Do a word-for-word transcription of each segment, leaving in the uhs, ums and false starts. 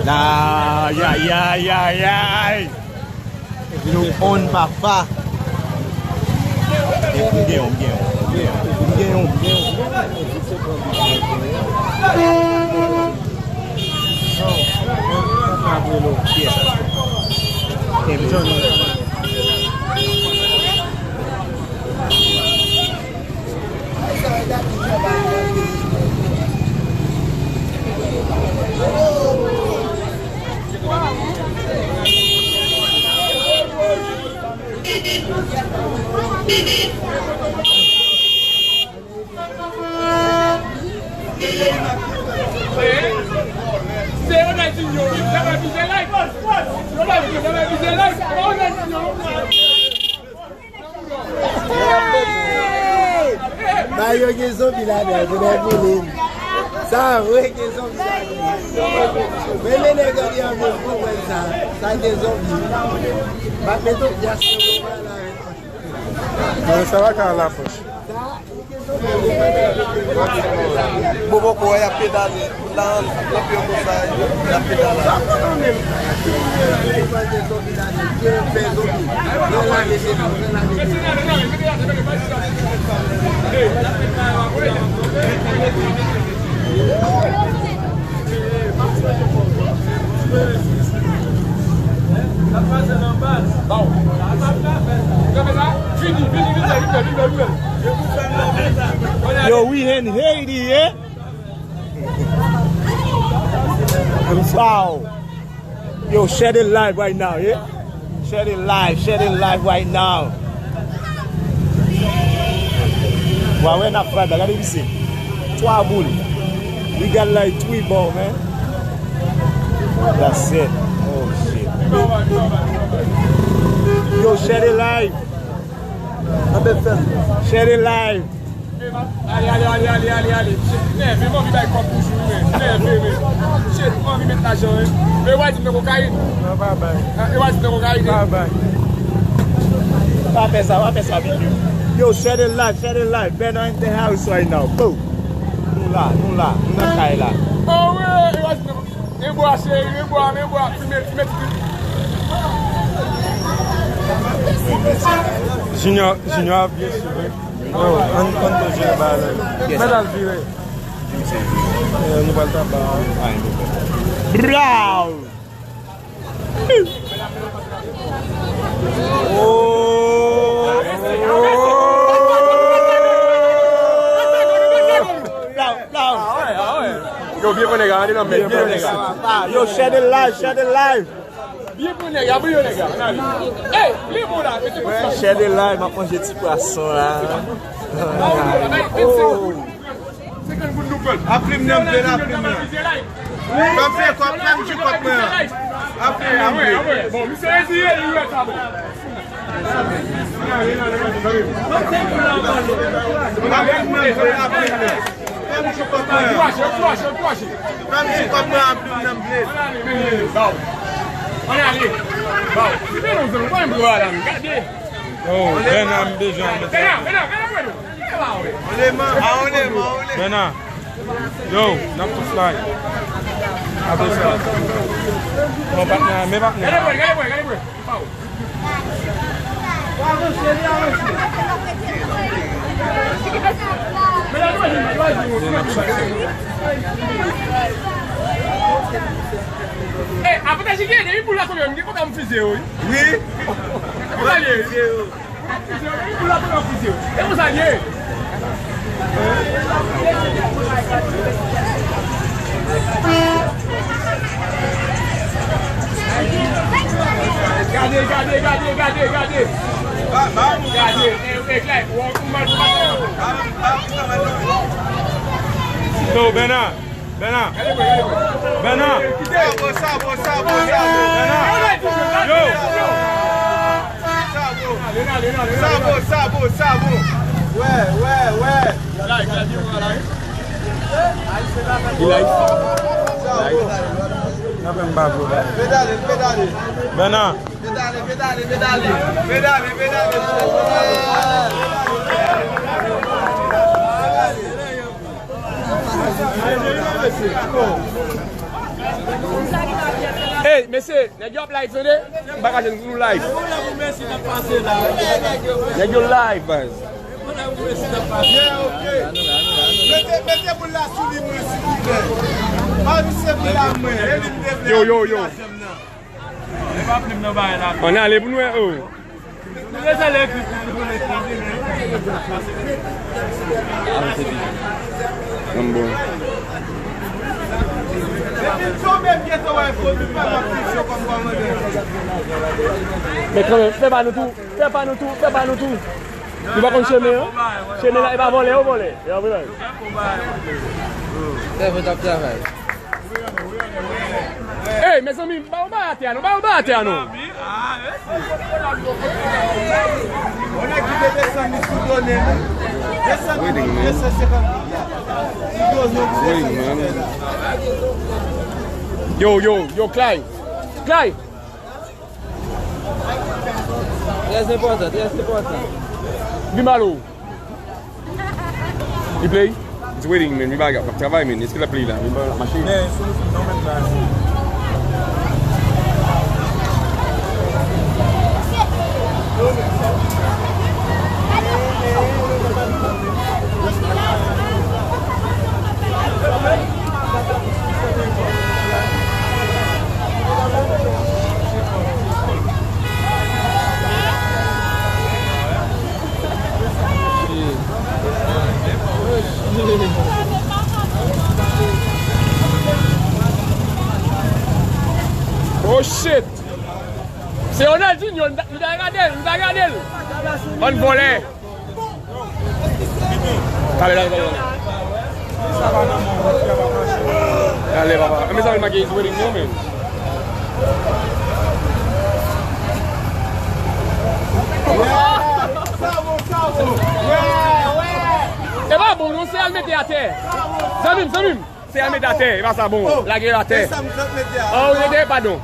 Ay, ay, ay, ay, ay. Nou on papa. M gen yon, m gen yon, m gen yon, m gen yon, m gen yon. Yes. Kenbe. Se Ronaldinho, sa va vize live. Ronaldinho, sa va vize live. Ronaldinho. Hey! Ba yo gen zonbi ladan, yo bay boulin. Sa vre gen zonbi ladan. Men men nèg yo di an men konprann sa. Sa gen zonbi. M ap met yon pyès nan men mwen la. Non, sa pa ka la poch. Bobo ko y ap pedale. La, la, pi yo konsa, y ap pete la. Yo, we in Haiti, yeah? Wow. Yo, share the live right now, yeah? Share the live, share the live right now. Wa wè n ap vibe la, gade misye. Twa boul. We got like three ball, man. That's it. Oh, shit. Yo, share the live. Share the live. Ale, ale, ale, ale, ale, ale. Shit, nève, m anvi bay kòb toujou, wi, men. Nève, men. Shit, m anvi met lajan, wi. E w a di m nan kokayin? Non, pa bay. Ah, e w a di m nan kokayin, pa bay. Pa fè sa, pa fè sa, Big Yo. Yo, share the live, share the live. Bernard in the house right now. Boom. Nou la, nou la, nou nan kay la. Oh, wi, e w a di m nan kokayin. Men bwa, cheri, men bwa, men bwa. Fime, fime, fime. Junior, Junior ap byen sou, wi. Oh, ann, ann tou jere bagay la. Yes. Mèt al vire. Eh, nou pral taba. Blow! Oh! Blow, blow! Yo, byen konnen, gade nan mèt, byen konnen. Yo, share the live, share the live. Byen pou nèg la, byen nèg la. Hey, li bon la, mete pou sa. Share the live, m ap manje ti pwason la. Oh. Senkann goud nou pran. Aplim nan, m plen aplim nan. Fè m fè kòb, fè m di kòb mwen an. Aplim nan, m plen. Bon, misye reziye, li wè sa bon. Aplim nan, m plen aplim nan. Fè m di kòb mwen an. Ankouraje, ankouraje, ankouraje. Fè m di kòb mwen an, plim nan, m plen. Ann ale, men, men, men, ba w. Ann ale. Ba w. Se te non, zan, mwen, m pran la, gade. Oh, Bèna, m bezwen an. Bèna, Bèna, Bèna, Bèna. Bèna. Yo, n ap tou fly. Apre sa. Bon, patnè, men patnè. Gade bwè, gade bwè, gade bwè. Men n ap soti. Ey, avantaj ki genyen, depi boul la tonbe, m gen kontan m fize yo, wi. Wi. Kontan ye. Fize yo. Kontan fize yo, depi boul la tonbe, m fize yo. E konsa l ye. Gade, gade, gade, gade, gade. Gade, e, e, klè, ou, ou mal pou patron. Yo, Bèna. Bèna. Bèna. Sabo, sabo, sabo, sabo. Bèna. Yo. Sabo. Sabo, sabo, sabo. Wè, wè, wè. Li live. Sabo. N ap fè m pa vre, ba. Pedale, pedale. Bèna. Pedale, pedale, pedale. Pedale, pedale. Ey, mesye, nèg yo ap live, tande? M pa ka jwenn pou nou live. Nèg yo live, baz. Mete, mete boul la sou li, mwen, silvouplè. Pa misye boul la, mwen. E li m te vle. Yo, yo, yo. Ann ale pou nou wè, oh. Bon, bon. Men kanmenm, fè pa nou tou, fè pa nou tou, fè pa nou tou. Nou pa konn chemen an? Chemen la, e pa vòlè yo vòlè. E pa vòlè. Sèvo t ap travay. Ey, mezanmi, ba yo ba atè a non, ba yo ba atè a non. Yo, yo, yo, Clay. Clay. Trè enpòtan, trè enpòtan. Di malo. Li play? It's waiting, man. Li pa ap travay, man. Èske l ap play la? Li pa ap mache? Men, sou, sou, non, men, la. Oh shit! Se Ronaldinho, nou ta, nou ta gade l, nou ta gade l. Bann vòlè. Talè, talè, talè, talè. Talè, papa. Mezanmi, m pa gen is wedding non, men. E pa bon non, se al mete atè. Zanmi m, zanmi m. Se a mete atè, e pa sa bon. Lage yo atè. Oh, ou mete, padon.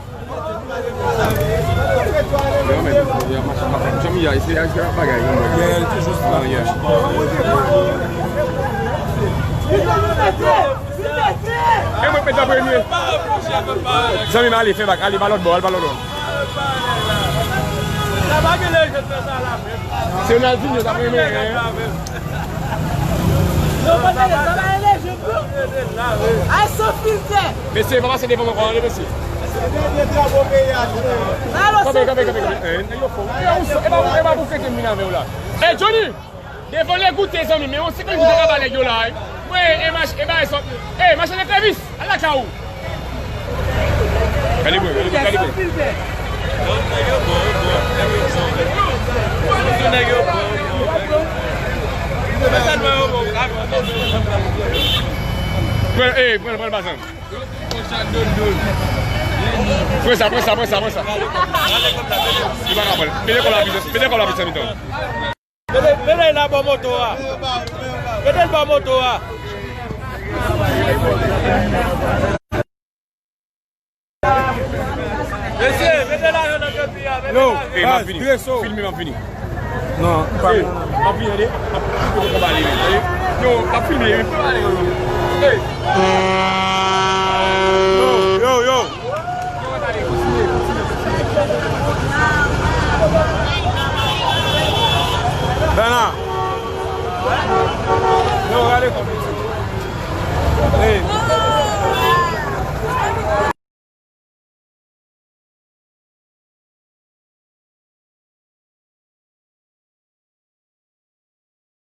Yo, men, yo, machin, machin, janm ya, se, se bagay, non, mwen. Yeah, li te jis la. Ah, yeah. E mwen k mete an premye. Zanmi m, ale, fè bak, ale, pa lòt bò, ale, pa lòt bò. Se Ronaldinho k ap renmen, hein? Non, pa gade, sa va rele je peux. Ay, san filtè. Mesye, pa pase devan mwen ankò, mesye. Kanpe, kanpe, kanpe, kanpe. Eh, nèg yo fò. Eh, ou sa, e pa, e pa pou fete m vin avè w la. Eh, Johnny! Devan le goute, zanmi, men yon senkant goud yo ka ba nèg yo la, wi. Mwen, e mach-, e bagay sòt. Eh, machann ekrevis, al lakay ou. Kalibre, kalibre, kalibre. Pran, eh, pran, pran bazan. Pran sa, pran sa, pran sa, pran sa. Li pa ka pran. Mete kò la plis, mete kò la plis nan mitan. Mete, mete l la bò moto a. Mete l bò moto a. Mesye, mete lajan nan kepi a, mete lajan. Hey, m ap vini. Filme, m ap vini. Non, pa. Hey, m ap vini, tande. M ap, m ap filme, tande. Yo, m ap filme, m ap filme. Hey. Yo, yo, yo. Bèna. Yo, gade kòm. Hey.